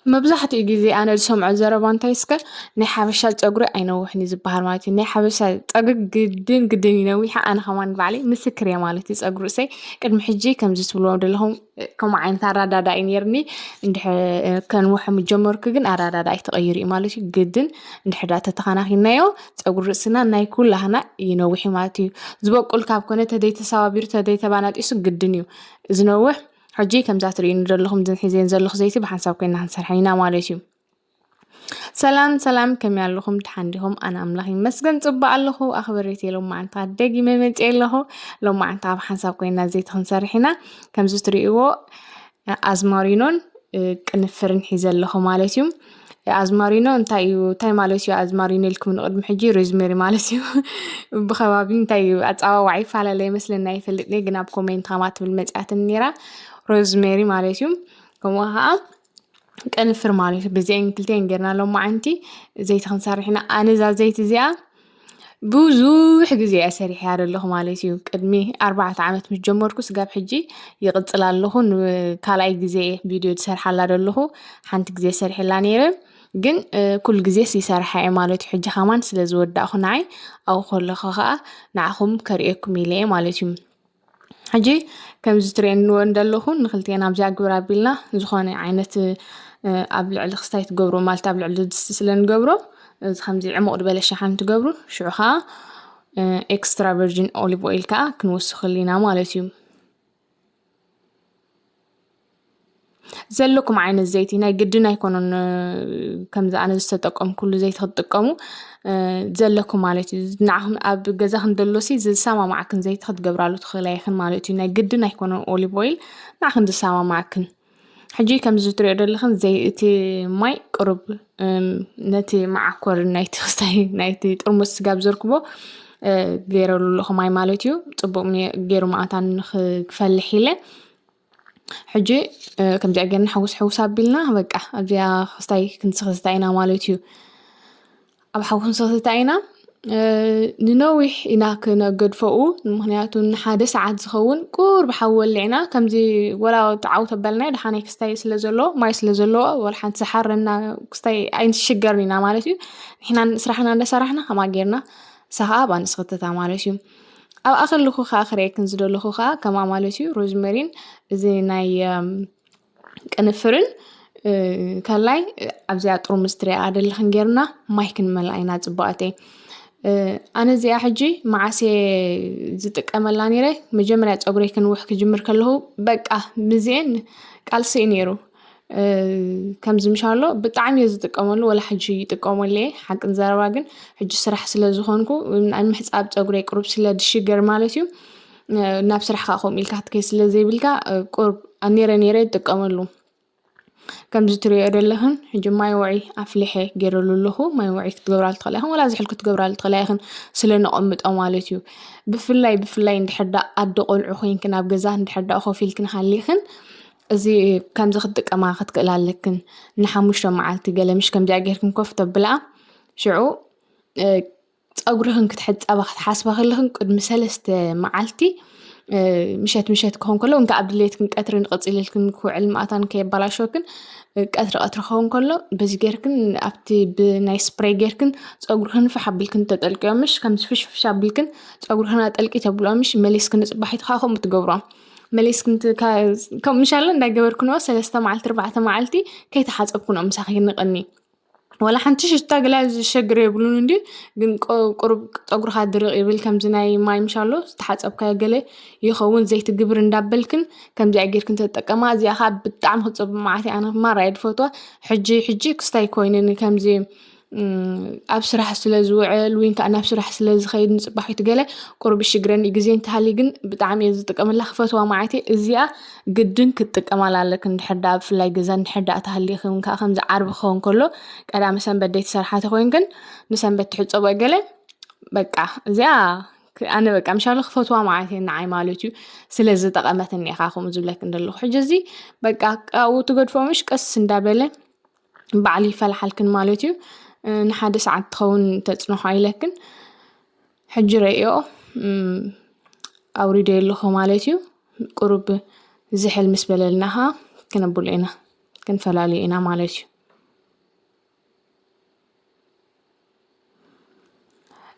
መብዛሕትኡ ግዜ ኣነ ዝሰምዖ ዘረባ እንታይ እስከ፣ ናይ ሓበሻ ፀጉሪ ኣይነውሕን እዩ ዝበሃል ማለት እዩ። ናይ ሓበሻ ፀጉሪ ግድን ግድን ይነዊሓ። ኣነ ከማን ባዕለይ ምስክር እየ ማለት እዩ። ፀጉሪ ርእሰይ ቅድሚ ሕጂ ከምዚ ትብልዎ ዘለኹም ከምኡ ዓይነት ኣረዳዳ እዩ ነይርኒ። እንድሕር ከንውሕ ምስ ጀመርኩ ግን ኣረዳዳ ኣይተቐይሩ እዩ ማለት እዩ። ግድን እንድሕር ዳ ተተኸናኺናዮ ፀጉሪ ርእስና ናይ ኩላህና ይነውሕ እዩ ማለት እዩ። ዝበቁል ካብ ኮነ ተደይተሰባቢሩ ተደይተባናጢሱ ግድን እዩ ዝነውሕ። ሕጂ ከምዛ ትርእዩኒ ዘለኹም ዝን ሒዘን ዘለኹ ዘይቲ ብሓንሳብ ኮይና ክንሰርሐ ኢና ማለት እዩ። ሰላም ሰላም፣ ከመይ ኣለኹም? ደሓን ዲኹም? ኣነ ኣምላኽ ይመስገን ጽቡቕ ኣለኹ። ኣኽበረይቲ፣ ሎማዓንቲ ደጊመ መጽየ ኣለኹ። ሎማዓንቲ ኣብ ሓንሳብ ኮይና ዘይቲ ክንሰርሕ ኢና። ከምዚ ትርእይዎ ኣዝማሪኖን ቅንፍርን ሒዘ ኣለኹ ማለት እዩ። ኣዝማሪኖ እንታይ እዩ፣ እንታይ ማለት እዩ ኣዝማሪኖ ኢልኩም ንቕድሚ ሕጂ ሮዝሜሪ ማለት እዩ። ብኸባቢ እንታይ እዩ ኣጸዋውዓ ይፈላለ ይመስለና ይፈልጥ እየ፣ ግን ኣብ ኮሜንት ከማ ትብል መጽያትን ነይራ ሮዝሜሪ ማለት እዩ። ከምኡ ኸዓ ቅንፍር ማለት እዩ። ብዚአን ክልቲአን ጌርና ሎማዓንቲ ዘይቲ ክንሰርሕ ኢና። ኣነ እዛ ዘይቲ እዚኣ ብዙሕ ግዜ እያ ሰሪሐያ ዘለኹ ማለት እዩ። ቅድሚ ኣርባዕተ ዓመት ምስ ጀመርኩ ስጋብ ሕጂ ይቕጽል ኣለኹ። ን-፣ ካልኣይ ግዜ እየ ቪድዮ ዝሰርሓላ ዘለኹ። ሓንቲ ግዜ ሰሪሐላ ነይረ፣ ግን፣ እ፣ ኩሉ ግዜስ ይሰርሓ እየ ማለት እዩ። ሕጂ ከማን ስለ ዝወዳእኹ ንዓይ ኣብኡ ከለኹ ኸኣ ንዓኹም ከርእየኩም ኢለ እየ ማለት እዩ። ሕጂ ከምዚ ትርእየንዎ እንደለኹ ንክልቴና ኣብዚኣ ግብር ኣቢልና ዝኾነ ዓይነት፣ እ፣ ኣብ ልዕሊ ክስታይ ትገብሮ ማለት ኣብ ልዕሊ ድስቲ ስለ ንገብሮ፣ እዚ ከምዚ ዕሙቕ ዝበለ ሸሓን ትገብሩ፣ ሽዑ ኸዓ፣ እ፣ ኤክስትራ ቨርጂን ኦሊቭ ኦይል ከኣ ክንወስኸሉ ኢና ማለት እዩ። ዘለኩም ዓይነት ዘይቲ ናይ ግድን ኣይኮነን፣ እ፣ ከምዚ ኣነ ዝተጠቀምኩሉ ዘይቲ ክትጥቀሙ፣ እ፣ ዘለኩም ማለት እዩ። ንዓኹም ኣብ ገዛኽን ደሎሲ ዝሰማማዓክን ዘይቲ ክትገብራሉ ትኽእላ ኢኽን ማለት እዩ። ናይ ግድን ኣይኮነን ኦሊቭ ኦይል ንዓኽን ዝሰማማዓክን። ሕጂ ከምዚ ትሪኦ ዘለኽን ዘይ-፣ እቲ ማይ ቅሩብ፣ እም፣ ነቲ መዓኮር ናይቲ ክስታይ ናይቲ ጥርሙዝ ስጋብ ዘርክቦ፣ እ፣ ገይረሉ ኣለኹ ማይ ማለት እዩ። ጽቡቕ ሜ-፣ ገይሩ መኣታን ንኽፈልሕ ኢለ። ሕጂ፣ እ፣ ከምዚኣ ጌርና ሕውስ ሕውስ ኣቢልና፣ በቃ ኣብዚኣ ክስታይ ክንስኽስታ ኢና ማለት እዩ። ኣብ ሓዊ ክንስኽስታ ኢና። እ፣ ንነዊሕ ኢና ክነገድፈኡ፣ ምኽንያቱ ንሓደ ሰዓት ዝኸውን ቁሩብ ሓዊ ወሊዕና፣ ከምዚ ወላ ጣዓው ተበልና፣ ደሓን ክስታይ ስለ ዘለዎ፣ ማይ ስለ ዘለዎ፣ ወላ ሓንቲ ዝሓረና ክስታይ ኣይንሽገርን ኢና ማለት እዩ። ንሕና ስራሕና እንዳሰራሕና ከማ ጌርና፣ እሳ ኸዓ ኣብኣ ንስኽተታ ማለት እዩ። ኣብኣ ከለኹ ኸዓ ክርእየክን ዝደለኹ ኸዓ ከምኣ ማለት እዩ። ሮዝመሪን እዚ ናይ፣ እም፣ ቅንፍርን፣ እ፣ ከላይ ኣብዚኣ ጥርሙዝ ትሪኣ ደለኽን ጌርና ማይ ክንመልኣ ኢና ጽቡቓተይ። እ፣ ኣነ እዚኣ ሕጂ መዓስ እየ ዝጥቀመላ ነይረ? መጀመርያ ጸጉረይ ክንውሕ ክጅምር ከለኹ በቃ ምስዚኤን ቃልሲ እዩ ነይሩ። እ፣ ከምዚ ምሻሎ ብጣዕሚ እየ ዝጥቀመሉ፣ ወላ ሕጂ ይጥቀመሉ እየ። ሓቂ ንዘረባ ግን ሕጂ ስራሕ ስለ ዝኾንኩ፣ ናይ ምሕጻብ ጸጉረይ ቅሩብ ስለ ዝሽገር ማለት እዩ። እ፣ ናብ ስራሕ ከኣ ከምኡ ኢልካ ክትከይድ ስለ ዘይብልካ፣ እ፣ ቁሩብ ነይረ ነይረ ይጥቀመሉ። ከምዚ ትሪኦ ዘለኽን ሕጂ ማይ ውዒ ኣፍሊሐ ገይረሉ ኣለኹ። ማይ ውዒ ክትገብራሉ ትኽእላ ኢኽን፣ ወላ ዝሕል ክትገብራሉ ትኽእላ ኢኽን፣ ስለ ነቐምጦ ማለት እዩ። ብፍላይ፣ ብፍላይ እንድሕር ደኣ ኣደ ቆልዑ ኮይንክን ኣብ ገዛ እንድሕር ደኣ ኮፍ ኢልክን ሃሊኽን፣ እዚ ከምዚ ክትጥቀማ ክትክእላ ኣለክን። ንሓሙሽተ መዓልቲ ገለ ምሽ ከምዚኣ ጌርክን ኮፍ ተብላ፣ ሽዑ፣ እ፣ ጸጉርኽን ክትሕጸባ ክትሓስባ ከለኽን ቅድሚ ሰለስተ መዓልቲ፣ እ፣ ምሸት ምሸት ክኸውን ከሎ፣ እንካ ኣብ ድሌትክን ቀትሪ ንቐጺልልክን ክውዕል መኣታን ከየባላሸወክን፣ እ፣ ቀትሪ ቀትሪ ክኸውን ከሎ፣ በዚ ጌርክን ኣብቲ ብናይ ስፕሬይ ጌርክን ጸጉርኽን ፋሕ ኣቢልክን ተጠልቅዮ ምሽ፣ ከምዚ ፍሽ ፍሽ ኣቢልክን ጸጉርኽን ኣጠልቂ ተብልኦ ምሽ፣ መሊስክን ንጽባሒት ከኣ ከምኡ ትገብሮ። መሊስክን ት-፣ ካ-፣ ከምኡ ምሻለ እንዳገበርክንኦ ሰለስተ መዓልቲ፣ ኣርባዕተ መዓልቲ ከይተሓጸብክንኦ ምሳኺ ንቐኒ። ወላ ሓንቲ ሽታ ገለ ዝሸግር የብሉን እንድዩ፣ ግን ቆ-፣ ቁሩብ ጸጉርኻ ድርቕ ይብል፣ ከምዚ ናይ ማይ ምሻሎ ዝተሓጸብካዮ ገለ ይኸውን፣ ዘይቲ ግብር እንዳበልክን ከምዚኣ ጌርክን ተጠቀማ። እዚኣ ኸኣ ብጣዕሚ ክትጽብቕ መዓት እያ፣ ኣነ ማራ እየ ዝፈትዋ። ሕጂ፣ ሕጂ ክስታይ ኮይነኒ ከምዚ፣ እም፣ ኣብ ስራሕ ስለ ዝውዕል ወይ ከዓ ናብ ስራሕ ስለ ዝኸይድ ንጽባሒት ገለ ቁሩብ ይሽግረኒ እዩ። ግዜ እንተሃልዩ ግን ብጣዕሚ እየ ዝጥቀመላ፣ ክፈትዋ መዓት እየ። እዚኣ ግድን ክትጥቀማላ ኣለክን፣ እንድሕር ደኣ ብፍላይ ገዛ እንድሕር ደኣ ተሃሊኽን ከዓ ከምዚ ዓርቢ ክኸውን ከሎ ቀዳመ ሰንበት ደይትሰርሓ ተኾይንክን ንሰንበት ትሕጸቦ ገለ በቃ እዚኣ ክ-፣ ኣነ በቃ ምሻሎ ክፈትዋ መዓት እየ ንዓይ ማለት እዩ። ስለ ዝጠቐመትኒ ኢኻ ከምኡ ዝብለክን ዘለኹ። ሕጂ እዚ በቃ ኣብኡ ትገድፎ ምሽ ቀስ እንዳበለ ባዕሉ ይፈላሓልክን ማለት እዩ። እ፣ ንሓደ ሰዓት ትኸውን ተጽንሖ ኢለክን። ሕጂ ረእዮ፣ እም፣ ኣውሪደዮ ኣለኹ ማለት እዩ። ቁሩብ ዝሕል ምስ በለልና ኸዓ ክነብሎ ኢና፣ ክንፈላልዮ ኢና ማለት እዩ።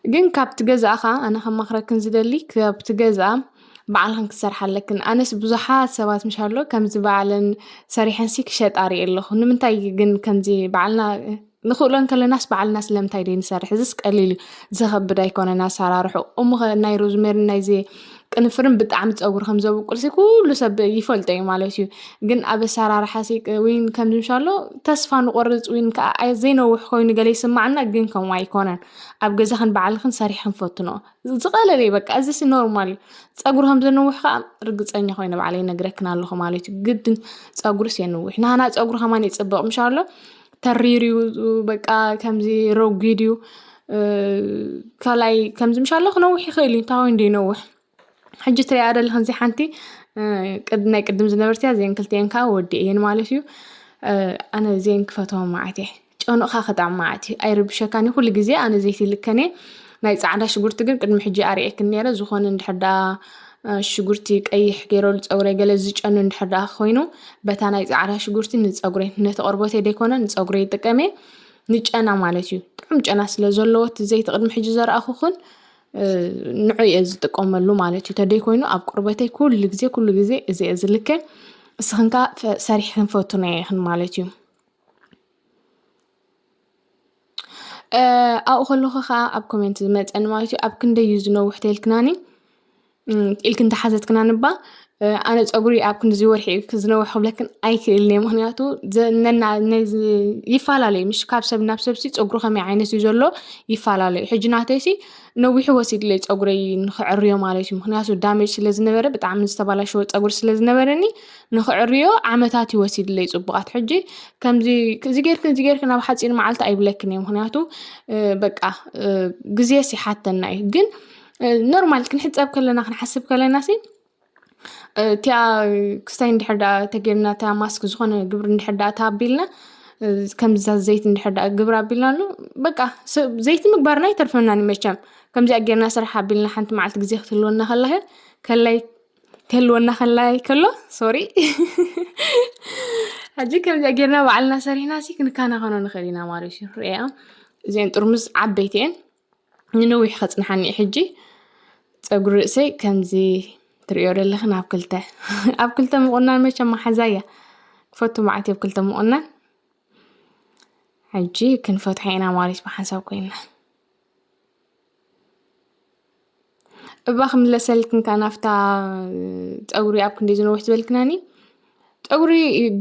ግን ካብቲ ገዛእኻ ኣነ ከማኽረክን ዝደሊ ካብቲ ገዛ ባዕልኽን ክትሰርሓ ኣለክን። ኣነስ ብዙሓት ሰባት ምሻሎ ከምዚ ባዕለን ሰሪሐንሲ ክሸጣ ርኢ ኣለኹ። ንምንታይ ግን ከምዚ ባዕልና ንኽእሎ እንከለናስ ባዕልና ስለምንታይ ደይ ንሰርሕ? እዚስ ቀሊል እዩ፣ ዘኸብድ ኣይኮነን ኣሰራርሑ። እሞ ኸ ናይ ሮዝሜርን ናይዚ ቅንፍርን ብጣዕሚ ጸጉሪ ከም ዘብቁልሲ ኩሉ ሰብ ይፈልጦ እዩ ማለት እዩ። ግን ኣብ ኣሰራርሓሲ ወይን ከምዚ ምሻሎ ተስፋ ንቆርጽ ወይን ከዓ ኣይ- ዘይነውሕ ኮይኑ ገለ ይስማዓና፣ ግን ከምኡ ኣይኮነን። ኣብ ገዛኽን ባዕልኽን ሰሪሕኽን ፈትኖ። ዝቐለለ እዩ በቃ፣ እዚሲ ኖርማል እዩ። ጸጉሪ ከም ዘንውሕ ከዓ ርግጸኛ ኮይነ ባዕለይ ነግረክን ኣለኹ ማለት እዩ። ግድን ጸጉርስ የንውሕ። ናህና ጸጉሪ ከማን ይጽብቕ ምሻሎ ተሪር እዩ፣ በቃ ከምዚ ረጒድ እዩ። እ፣ ከላይ ከምዚ ምሻሎ ክነውሕ ይኽእል እዩ፣ እንታይ ኮይኑ ደይነውሕ? ሕጂ ትሪኣ ዘለኽን እዚ ሓንቲ፣ እ፣ ቅድ-፣ ናይ ቅድም ዝነበርትያ እዚአን ክልቲአን ከዓ ወዲአ እየን ማለት እዩ። እ፣ ኣነ እዚአን ክፈትዎም መዓት እየ። ጨኑቕኻ ክጥዕም መዓት እዩ። ኣይርብሸካን እዩ። ኩሉ ግዜ ኣነ ዘይቲ ይልከን እየ። ናይ ጻዕዳ ሽጉርቲ ግን ቅድሚ ሕጂ ኣርእየክን ነይረ። ዝኾነ እንድሕር ደኣ፣ እ፣ ሽጉርቲ ቀይሕ ገይረሉ ጸጉረይ ገለ ዝጨኑ እንድሕር ደኣ ኮይኑ፣ በታ ናይ ጻዕዳ ሽጉርቲ ንጸጉረይ፣ ነቲ ቆርበተይ ደይኮነ ንጸጉረይ ይጥቀም እየ። ንጨና ማለት እዩ። ጥዑም ጨና ስለ ዘለዎ እቲ ዘይቲ ቅድሚ ሕጂ ዘርኣኹኽን፣ እ፣ ንዑ እየ ዝጥቀመሉ ማለት እዩ። ተደይ ኮይኑ ኣብ ቆርበተይ ኩሉ ግዜ፣ ኩሉ ግዜ እዚ እየ ዝልከ። እስኽን ከኣ ፈ-፣ ሰሪሕክን ፈትኖ ኢኽን ማለት እዩ። እ፣ ኣብኡ ከለኹ ከኣ ኣብ ኮሜንት ዝመጸኒ ማለት እዩ፣ ኣብ ክንደይ እዩ ዝነውሕ ተልክናኒ፣ እም፣ ኢልክን ተሓዘትክናኒ እባ፣ እ፣ ኣነ ጸጉሪ ኣብ ክንድዚ ወርሒ እዩ ዝነውሕ ክብለክን ኣይክእልን እየ። ምኽንያቱ ዘ-፣ ነና-፣ ነዚ ይፈላለዩ፣ ምሽ ካብ ሰብ ናብ ሰብሲ ጸጉሪ ከመይ ዓይነት እዩ ዘሎ ይፈላለዩ። ሕጂ ናተይሲ ነዊሑ ወሲድለይ ጸጉረይ ንኽዕርዮ ማለት እዩ። ምኽንያቱ ዳሜጅ ስለ ዝነበረ፣ ብጣዕሚ ዝተባላሸወ ጸጉሪ ስለ ዝነበረኒ፣ ንኽዕርዮ ዓመታት እዩ ወሲድለይ ጽቡቓት። ሕጂ ከምዚ፣ እዚ ጌርክን፣ እዚ ጌርክን ኣብ ሓጺር መዓልቲ ኣይብለክን እየ። ምኽንያቱ፣ እ፣ በቃ፣ እ፣ ግዜስ ይሓተና እዩ። ግን፣ እ፣ ኖርማል ክንሕጸብ ከለና፣ ክንሓስብ ከለናሲ፣ እ፣ እቲኣ ክስታይ እንድሕር ደኣ ተጌርና፣ እታ ማስክ ዝኾነ ግብሪ እንድሕር ደኣ ተኣቢልና፣ እ፣ ከምዛ ዘይቲ እንድሕር ደኣ ግብሪ ኣቢልናሉ፣ በቃ፣ ስ-፣ ዘይቲ ምግባርና ኣይተርፈናን እዩ መቸም። ከምዚኣ ጌርና ስራሕ ኣቢልና ሓንቲ መዓልቲ ግዜ ክትህልወና ከላ ከ፣ ከላይ ክህልወና ከላይ ከሎ፣ ሶሪ። ሕጂ ከምዚኣ ጌርና ባዕልና ሰሪሕናሲ ክንከናኸኖ ንኽእል ኢና ማለት እዩ። ርእያ፣ እዚአን ጥርሙዝ ዓበይቲ እየን። ንነዊሕ ከጽንሓኒ እዩ። ሕጂ ጸጉሪ ርእሰይ ከምዚ ትርእዮ ዘለኽን ኣብ ክልተ፣ ኣብ ክልተ ምቑናን መቸም መሓዛ እያ። ክፈቱ መዓት እየ ኣብ ክልተ ምቑናን። ሕጂ ክንፈትሖ ኢና ማለት ብሓንሳብ ኮይና። እባ ክምለሰልክን ከኣ ናብታ ጸጉሪ ኣብ ክንደይ ዝነውሕ ዝበልክናኒ፣ ጸጉሪ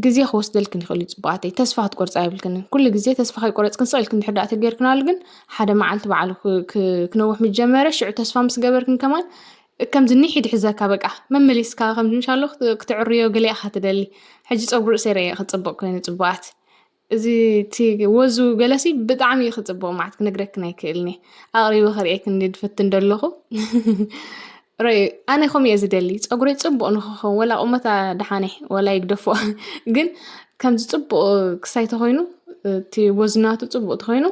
ግዜ ክወስደልክን ይኽእል እዩ ጽቡቓተይ። ተስፋ ክትቆርጻ የብልክንን። ኩሉ ግዜ ተስፋ ከይቆረጽክን ስቕ ኢልክን እንድሕር ደኣ ተጌርክናሉ ግን ሓደ መዓልቲ ባዕሉ ክ-፣ ክ-፣ ክነውሕ ምስ ጀመረ ሽዑ ተስፋ ምስ ገበርክን ከማን ከምዚ ኒሕ ይድሕዘካ በቃ። መመሊስካ ከምዚ ምሻሎ ክት-፣ ክትዕርዮ ገለ ኢኻ ትደሊ። ሕጂ ጸጉሪ ርእሰይ ረእየ ክጽብቕ ኮይኑ ጽቡቓት። እዚ እቲ ወዙ ገለሲ ብጣዕሚ እዩ ክጽብቕ፣ መዓት ክነግረክን ኣይክእልን እየ። ኣቕሪበ ክርእየክን እንድየ ዝፍትን ዘለኹ። ርእዩ፣ ኣነ ከምኡ እየ ዝደሊ። ጸጉረይ ጽቡቕ ንኽኸውን፣ ወላ ቁመታ ደሓነ፣ ወላ ይግደፎ። ግን ከምዚ ጽቡቕ ክሳይ ተኾይኑ፣ እቲ ወዝናቱ ጽቡቕ ተኾይኑ፣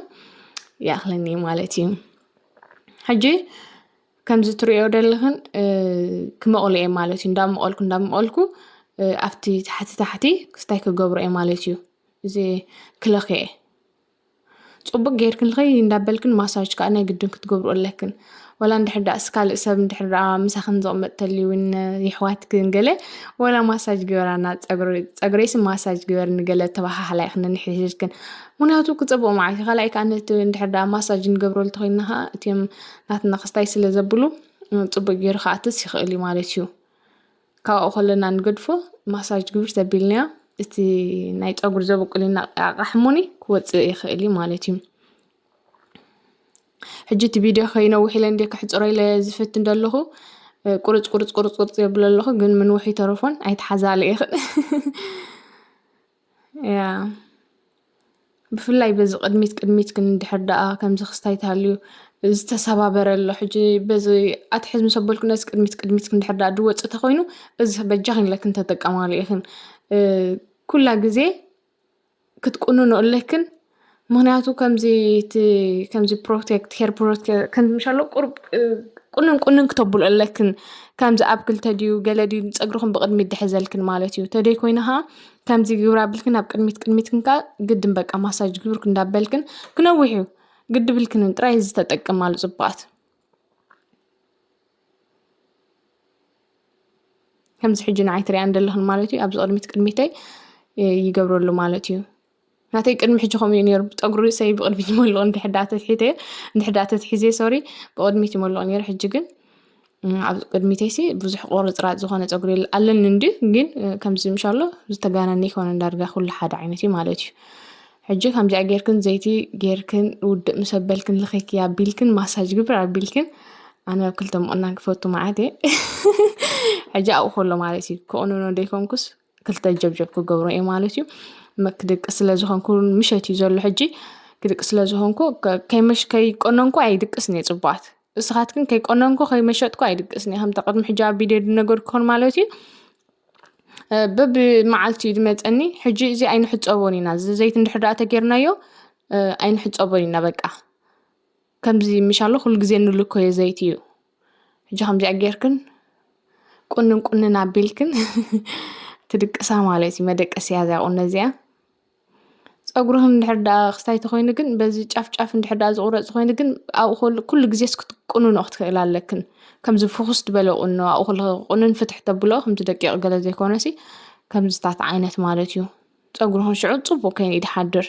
ይኣኽለኒ እዩ ማለት እዩ። ሕጂ ከምዚ ትርእዮ ዘለኽን፣ እ፣ ክመቕሎ እየ ማለት እዩ። እንዳመቐልኩ፣ እንዳመቐልኩ፣ እ፣ ኣብቲ ታሕቲ ታሕቲ ክስታይ ክገብሮ እየ ማለት እዩ። እዚ ክለኽየ። ጽቡቕ ጌርክን ልኸይ እንዳበልክን ማሳጅ ከኣ ናይ ግድን ክትገብርኦ ኣለክን። ወላ እንድሕር ደኣ እስ ካልእ ሰብ እንድሕር ደኣ ምሳኽን ዝቕመጥ ተልዩ እውን የሕዋትክን ገለ፣ ወላ ማሳጅ ግበራና፣ ጸጉሪ-፣ ጸጉረይሲ ማሳጅ ግበርኒ ገለ ተበሃህላ ኢኽን ንሕድሕድክን። ምኽንያቱ ክጸብቕ ማለት እዩ። ካልኣይ ከኣ ነቲ እንድሕር ደኣ ማሳጅ ንገብረሉ ተኾይንና ከኣ እቲኦም ናትና ክስታይ ስለ ዘብሉ፣ ጽቡቕ ጌሩ ክኣትስ ይኽእል እዩ ማለት እዩ። ካብኡ ከለና ንገድፎ ማሳጅ ግብር ተቢልናዮ፣ እቲ ናይ ጸጉሪ ዘበቁልና ኣቕሓ እሞኒ ክወጽእ ይኽእል እዩ ማለት እዩ። ሕጂ እቲ ቪድዮ ከይነውሕ ኢለ እንድየ ከሕጽሮ ኢለ ዝፍትን ዘለኹ፣ እ፣ ቁርጽ፣ ቁርጽ፣ ቁርጽ፣ ቁርጽ የብሎ ኣለኹ፣ ግን ምንውሑ ይተረፎን ኣይተሓዛለ ኢኽን። ያ። ብፍላይ በዚ ቅድሚት፣ ቅድሚት ግን እንድሕር ደኣ ከምዚ ክስታይ ተሃልዩ፣ ዝተሰባበረ ኣሎ። ሕጂ በዚ ኣትሒዝ ምስ ኣበልኩ ነዚ ቅድሚት፣ ቅድሚት እንድሕር ደኣ ድወጽእ ተኾይኑ፣ እዚ በጃኽን ኢለክን ተጠቀማሉ ኢኽን። እ፣ ኩላ ግዜ ክትቁንኖ ኣለክን። ምኽንያቱ ከምዚ እቲ፣ ከምዚ ፕሮቴክት፣ ሄር ፕሮቴክት፣ ከምዚ ምሻሎ ቁሩብ፣ እ፣ ቁንን ቁንን ክተብሉ ኣለክን። ከምዚ ኣብ ክልተ ድዩ፣ ገለ ድዩ፣ ንጸጉርኽን ብቕድሚት ድሕዘልክን ማለት እዩ። ተደይ ኮይና ኸኣ ከምዚ ግብር ኣቢልክን ኣብ ቅድሚት፣ ቅድሚትክን ከኣ ግድን በቃ ማሳጅ ግብርክ እንዳበልክን ክነውሕ እዩ። ግድብልክንን ጥራይ ዝተጠቅማሉ ጽቡቓት። ከምዚ ሕጂ ንዓይ ትሪኣ እንደለኽን ማለት እዩ። ኣብዚ ቅድሚት ቅድሚተይ ይገብረሉ ማለት እዩ። ናተይ ቅድሚ ሕጂ ከምኡ እዩ ነይሩ። ጸጉሪ ርእሰይ ብቕድሚት ይመልኦ እንድሕዳ ተትሒተ፣ እንድሕዳ ተትሒዘ፣ ሶሪ፣ ብቕድሚት ይመልኦ ነይሩ። ሕጂ ግን፣ እም፣ ኣብ ቅድሚተይሲ ብዙሕ ቁርጽራጽ ዝኾነ ጸጉሪ የለ-፣ ኣለኒ እንዲ፣ ግን፣ እ፣ ከምዚ ምሻሎ ዝተጋነነ ይኮነ፣ ዳርጋ ኩሉ ሓደ ዓይነት እዩ ማለት እዩ። ሕጂ ከምዚኣ ጌርክን ዘይቲ ጌርክን ውድእ ምስ ኣበልክን ልኸኪ ኣቢልክን ማሳጅ ግብር ኣቢልክን፣ ኣነ ኣብ ክልተ ምቑናን ክፈቱ መዓት እየ። ሕጂ ኣብኡ ከሎ ማለት እዩ። ክቑንኖ ደይኮንኩስ ክልተ ጀብጀብ ክገብሮ እየ ማለት እዩ። መ-፣ ክድቅስ ስለ ዝኾንኩ ምሸት እዩ ዘሎ ሕጂ። ክድቅስ ስለ ዝኾንኩ ከ-፣ ከይመሽ-፣ ከይቆነንኩ ኣይድቅስን እየ ጽቡቓት። እስኻትክን ከይቆነንኩ ከይመሸጥኩ ኣይድቅስን እየ። ከምታ ቅድሚ ሕጂ ኣብ ቪድዮ ዝነገርኩኽን ማለት እዩ። እ፣ በብመዓልቲ እዩ ዝመጸኒ። ሕጂ እዚ ኣይንሕጸቦን ኢና። እዚ ዘይቲ እንድሕር ደኣ ተጌርናዮ፣ እ፣ ኣይንሕጸቦን ኢና በቃ። ከምዚ ምሻሎ ኩሉ ግዜ ንልኮዮ ዘይቲ እዩ። ሕጂ ከምዚኣ ጌርክን ቁንን ቁንን ኣቢልክን ትድቅሳ ማለት እዩ። መደቀስያ እዚኣ ቁኖ እዚኣ። ጸጉርኽን እንድሕር ደኣ ክስታይ ተኾይኑ ግን፣ በዚ ጫፍ ጫፍ እንድሕር ደኣ ዝቑረጽ ተኾይኑ ግን፣ ኣብኡ ኩሉ፣ ኩሉ ግዜስ ክትቁንኖ ክትክእል ኣለክን። ከምዚ ፍኹስ ዝበለ ቁኖ፣ ኣብኡ ኩሉ ቁንን ፍትሕ ተብሎ፣ ከምዚ ደቂቕ ገለ ዘይኮነሲ፣ ከምዚታት ዓይነት ማለት እዩ። ጸጉርኽን ሽዑ ጽቡቕ ኮይኑ እዩ ድሓድር።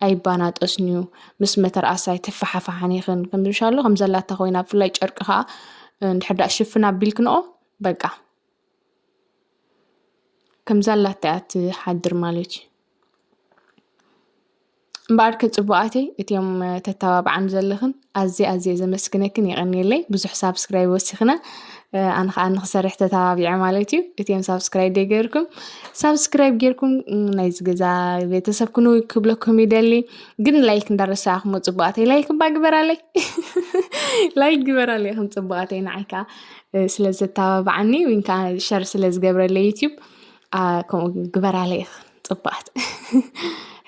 ኣይባናጠስን እዩ። ምስ መተርኣሳ ኣይትፈሓፋሓን ኢኽን። ከምዚ ምሻሎ ከም ዘላታ ኮይና፣ ብፍላይ ጨርቂ ኸኣ እንድሕር ደኣ ሽፍን ኣቢልክንኦ፣ በቃ። ከም ዘላታ እያ ትሓድር ማለት እዩ። እምበኣርከ ጽቡቓተይ፣ እቲኦም ተተባብዓኒ ዘለኽን ኣዝየ ኣዝየ ዘመስግነክን፣ የቐንየለይ። ብዙሕ ሳብስክራይብ ወሲኽና፣ ኣነ ኸኣ ንኽሰርሕ ተተባቢዐ ማለት እዩ። እቲኦም ሳብስክራይብ ደይገርኩም፣ ሳብስክራይብ ጌርኩም፣ ም፣ ናይዚ ገዛ ቤተሰብ ኩኑ ክብለኩም ይደሊ። ግን ላይክ እንዳረሳዕኹሞ ጽቡቓተይ፣ ላይክ እባ ግበራለይ። ላይክ ግበራለይ፣ ከም ጽቡቓተይ ንዓይ ከኣ፣ እ፣ ስለ ዘተባብዓኒ፣ ወይ ከኣ ሸር ስለ ዝገብረለይ ዩትዩብ፣ ኣ፣ ከምኡ ግበራለይ ኢኽን ጽቡቓት።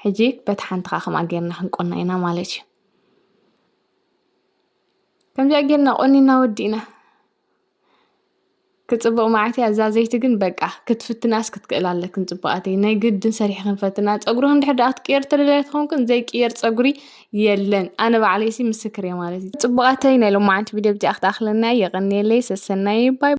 ሕጂ በቲ ሓንቲ ከኣ ከምኣ ጌርና ክንቆና ኢና ማለት እዩ። ከምዚኣ ጌርና ቆኒና ወዲእና። ክጽብቕ መዓት እያ እዛ ዘይቲ ግን በቃ ክትፍትናስ ክትክእል ኣለክን ጽቡቓተይ። ናይ ግድን ሰሪሕክን ፈትና። ጸጉርኽን እንድሕር ደኣ ክትቅየር ተደለያ ተኾንክን ዘይቅየር ጸጉሪ የለን። ኣነ ባዕለይሲ ምስክር እየ ማለት እዩ። ጽቡቓተይ ናይ ሎማዓንቲ ቪድዮ ብዚኣ ክትኣኽለና እየ። የቐንየለይ። ሰሰናይ። ባይ።